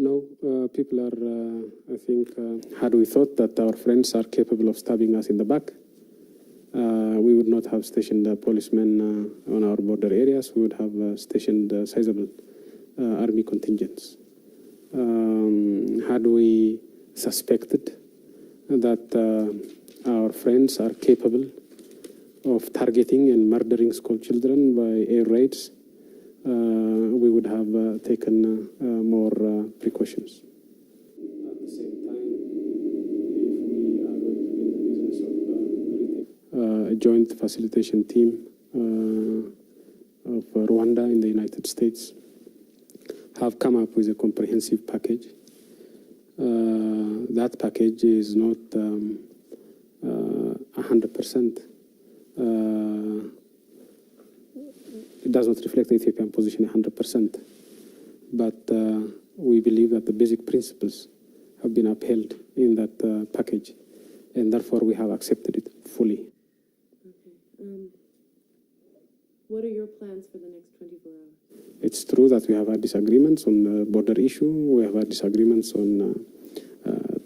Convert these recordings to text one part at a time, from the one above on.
No, people are, I think, had we thought that our friends are capable of stabbing us in the back, we would not have stationed policemen on our border areas. We would have stationed sizable army contingents. Had we suspected that our friends are capable of targeting and murdering school children by air raids, we would have taken more precautions. At the same time, if we are going to be in the business of a joint facilitation team of Rwanda and the United States have come up with a comprehensive package. That package is not 100%. It does not reflect the Ethiopian position 100%, but we believe that the basic principles have been upheld in that package, and therefore we have accepted it fully. Okay. What are your plans for the next 24 hours? It's true that we have had disagreements on the border issue, we have had disagreements on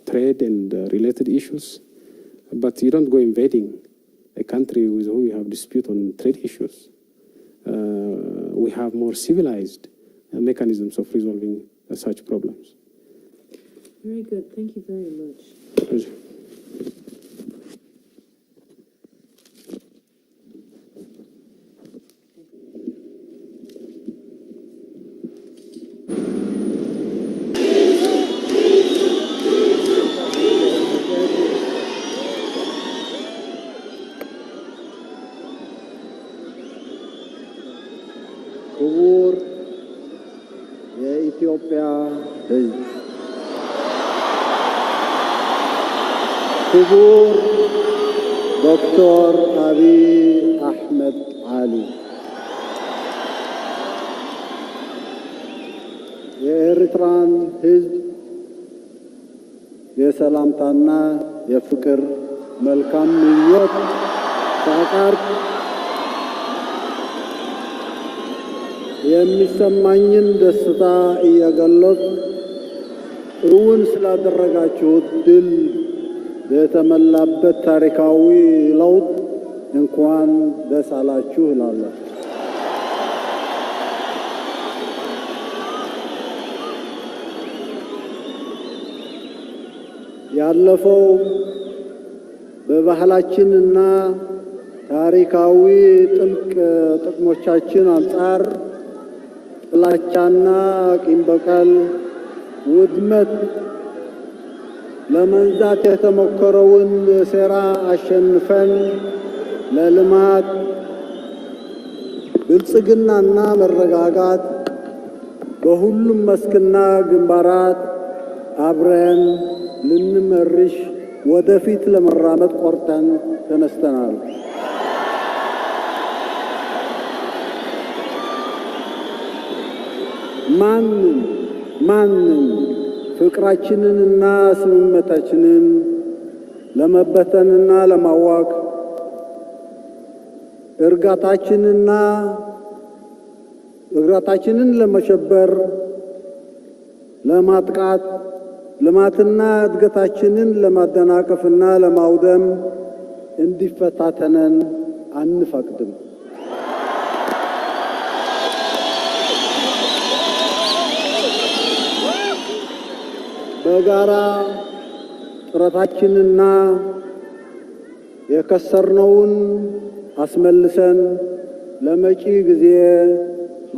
trade and related issues, but you don't go invading a country with whom you have dispute on trade issues. We have more civilized mechanisms of resolving such problems. Very good. Thank you very much. Pleasure. ክቡር የኢትዮጵያ ሕዝብ፣ ክቡር ዶክተር አብይ አሕመድ ዓሊ፣ የኤርትራን ሕዝብ የሰላምታና የፍቅር መልካም ምኞት ሳቀርብ የሚሰማኝን ደስታ እየገለጽኩ እውን ስላደረጋችሁት ድል የተሞላበት ታሪካዊ ለውጥ እንኳን ደስ አላችሁ እላለሁ። ያለፈው በባህላችንና ታሪካዊ ጥልቅ ጥቅሞቻችን አንጻር ጥላቻና ቂም በቀል፣ ውድመት ለመንዛት የተሞከረውን ሴራ አሸንፈን ለልማት፣ ብልጽግናና መረጋጋት በሁሉም መስክና ግንባራት አብረን ልንመርሽ ወደፊት ለመራመድ ቆርጠን ተነስተናል። ማንም ማንም ፍቅራችንንና ስምምነታችንን ለመበተንና ለማወክ እርጋታችንን ለመሸበር፣ ለማጥቃት፣ ልማትና እድገታችንን ለማደናቀፍና ለማውደም እንዲፈታተነን አንፈቅድም። በጋራ ጥረታችንና የከሰርነውን አስመልሰን ለመጪ ጊዜ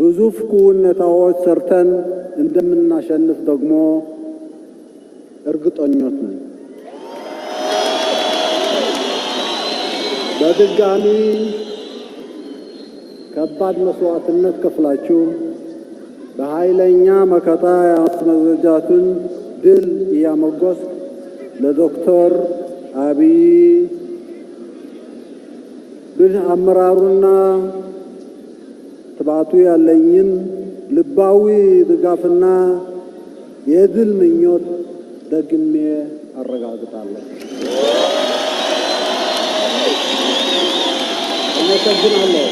ግዙፍ ክውነታዎች ሰርተን እንደምናሸንፍ ደግሞ እርግጠኞች ነን። በድጋሚ ከባድ መስዋዕትነት ከፍላችሁ በኃይለኛ መከታ ያስመዘገባችሁትን ድል እያሞገስኩ ለዶክተር አብይ ብልህ አመራሩና ትባቱ ያለኝን ልባዊ ድጋፍና የድል ምኞት ደግሜ አረጋግጣለሁ። አመሰግናለሁ።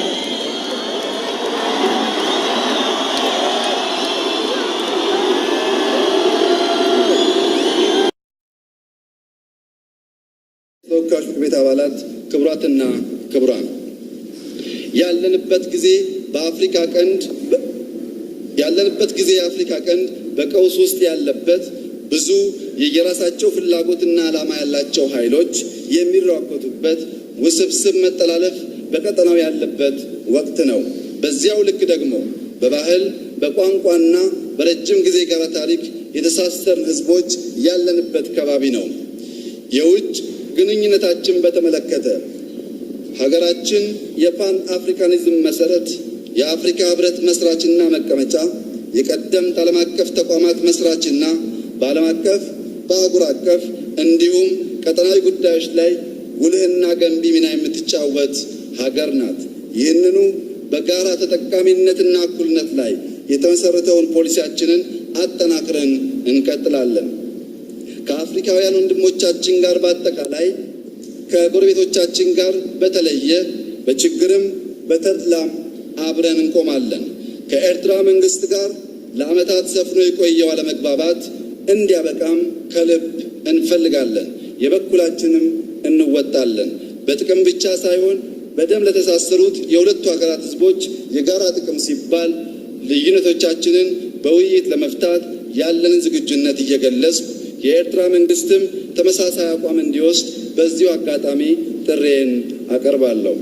ቤት አባላት፣ ክቡራትና ክቡራን፣ ያለንበት ጊዜ በአፍሪካ ቀንድ ያለንበት ጊዜ የአፍሪካ ቀንድ በቀውስ ውስጥ ያለበት፣ ብዙ የየራሳቸው ፍላጎትና ዓላማ ያላቸው ኃይሎች የሚራኮቱበት፣ ውስብስብ መጠላለፍ በቀጠናው ያለበት ወቅት ነው። በዚያው ልክ ደግሞ በባህል፣ በቋንቋና በረጅም ጊዜ የጋራ ታሪክ የተሳሰርን ሕዝቦች ያለንበት ከባቢ ነው። የውጭ ግንኙነታችን በተመለከተ ሀገራችን የፓን አፍሪካኒዝም መሰረት፣ የአፍሪካ ሕብረት መስራችና መቀመጫ፣ የቀደምት ዓለም አቀፍ ተቋማት መስራችና በዓለም አቀፍ፣ በአህጉር አቀፍ እንዲሁም ቀጠናዊ ጉዳዮች ላይ ጉልህና ገንቢ ሚና የምትጫወት ሀገር ናት። ይህንኑ በጋራ ተጠቃሚነትና እኩልነት ላይ የተመሰረተውን ፖሊሲያችንን አጠናክረን እንቀጥላለን። ከአፍሪካውያን ወንድሞቻችን ጋር በአጠቃላይ፣ ከጎረቤቶቻችን ጋር በተለየ በችግርም በተድላም አብረን እንቆማለን። ከኤርትራ መንግስት ጋር ለዓመታት ሰፍኖ የቆየው አለመግባባት እንዲያበቃም ከልብ እንፈልጋለን። የበኩላችንም እንወጣለን። በጥቅም ብቻ ሳይሆን በደም ለተሳሰሩት የሁለቱ ሀገራት ሕዝቦች የጋራ ጥቅም ሲባል ልዩነቶቻችንን በውይይት ለመፍታት ያለንን ዝግጁነት እየገለጽኩ፣ የኤርትራ መንግስትም ተመሳሳይ አቋም እንዲወስድ በዚሁ አጋጣሚ ጥሪዬን አቀርባለሁ።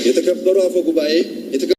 የተከበሩ አፈ ጉባኤ